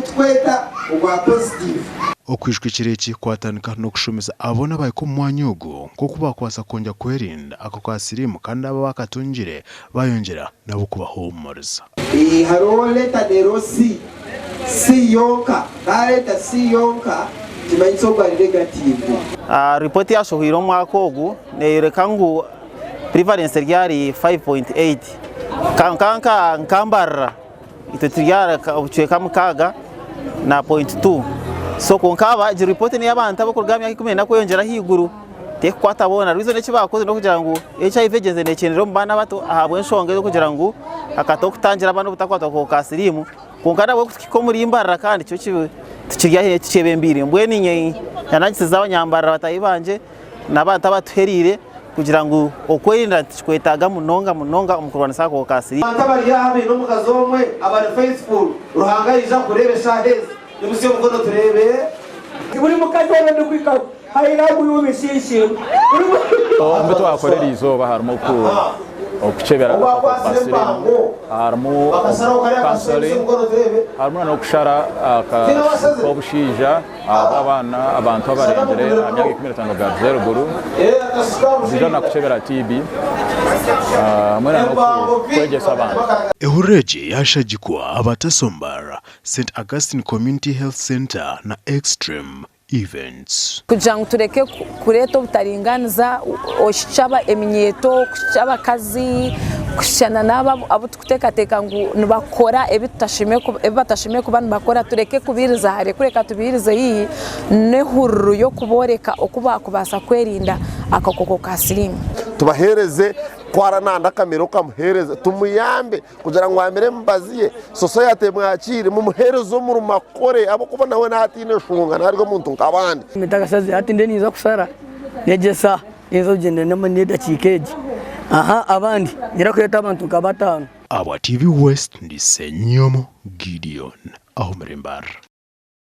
tukweta ogwa positive. Okwijukira eki kwatandika n'okushomesa abo boona abahika omu mwanya ogu nk'oku baakubaasa kwongyera kwerinda ako ka siriimu kandi abo abakatungire baayongyera nabo kubahuumuriza. Hariho letter neero C, C yonka, ka letter C yonka nikimanyisa ogwo ari negative. Ripooti eyashohweire omwaka ogu neyoreka ngu prevalence eri ahari 5.8 kwonka nka Mbarara itwe turi aha obucweka 6.2 so kwonka egi ripooti ney'abantu abarikuruga aha myaka 14 kweyongyera ahaiguru terikukwata boona. Reason eki baakozire n'okugira ngu HIV egyenzire nekyendera omu baana abato ahabw'enshonga ey'okugira ngu hakataho okutangira abaana obutakwatwa akakooko ka siriimu kwonka nabwo kuhika omuri Mbarara kandi kyo tikiri ahu tukyebembeire. Mbwenu inye nangisize abanyambarara bataahi bangye n'abantu abatuhereire kugira ngu okwerinda nitukikwetaaga munonga munonga omu kurwanisa akakooko ka siriimu. Abantu abari aha baine omukazi omwe abari faithful Ruhanga yaija kureeba eshaaha ezi nimusye omukono tureebe. Buri mukazi waaba ndikuhikaho haine ahu bishiishiirwe. Omu bi twakora eriizooba harimu okukyebera akakooko ka siriimu, harimu counseling, harimu nana okushara ak'obushaija ahabw'abaana abantu abarengire aha myaka 15 kugaruza eruguru, niija na kukyebera TB hamwe nana okwegyesa abantu. Ehururu egi yashagikwa aba Teso Mbarara, St Augustine Community Health Centre na Extreme Events. Kugira ngu tureke kureeta obutaringaaniza, okuhikya eminyeeto, okuhikya abakazi, kuhikya n'abo abu turikuteekateeka ngu nibakora ebi batashemereire kuba nibakora, tureke kubiiriza hare kureka tubiirize haihi n'ehururu y'okubooreka oku baakubaasa kwerinda akakooko ka siriimu. Tubaheereze ku arananda akamere okamuheereze tumuyambe Kugira ngu amire emibazi ye, sosayate emwakiire, mumuheereze omurimo akore ahabw'okuba nawe naatiina enshonga nawe ari omuntu nk'abandi. Ntakasazire hati ndiyo ninza kushara negyesa ninza kugyenda n'edakiika egi aha abandi nyine kweta abantu nka bataano. Ahabwa TV West ndi Ssenyomo Gideon aho omuri Mbarara.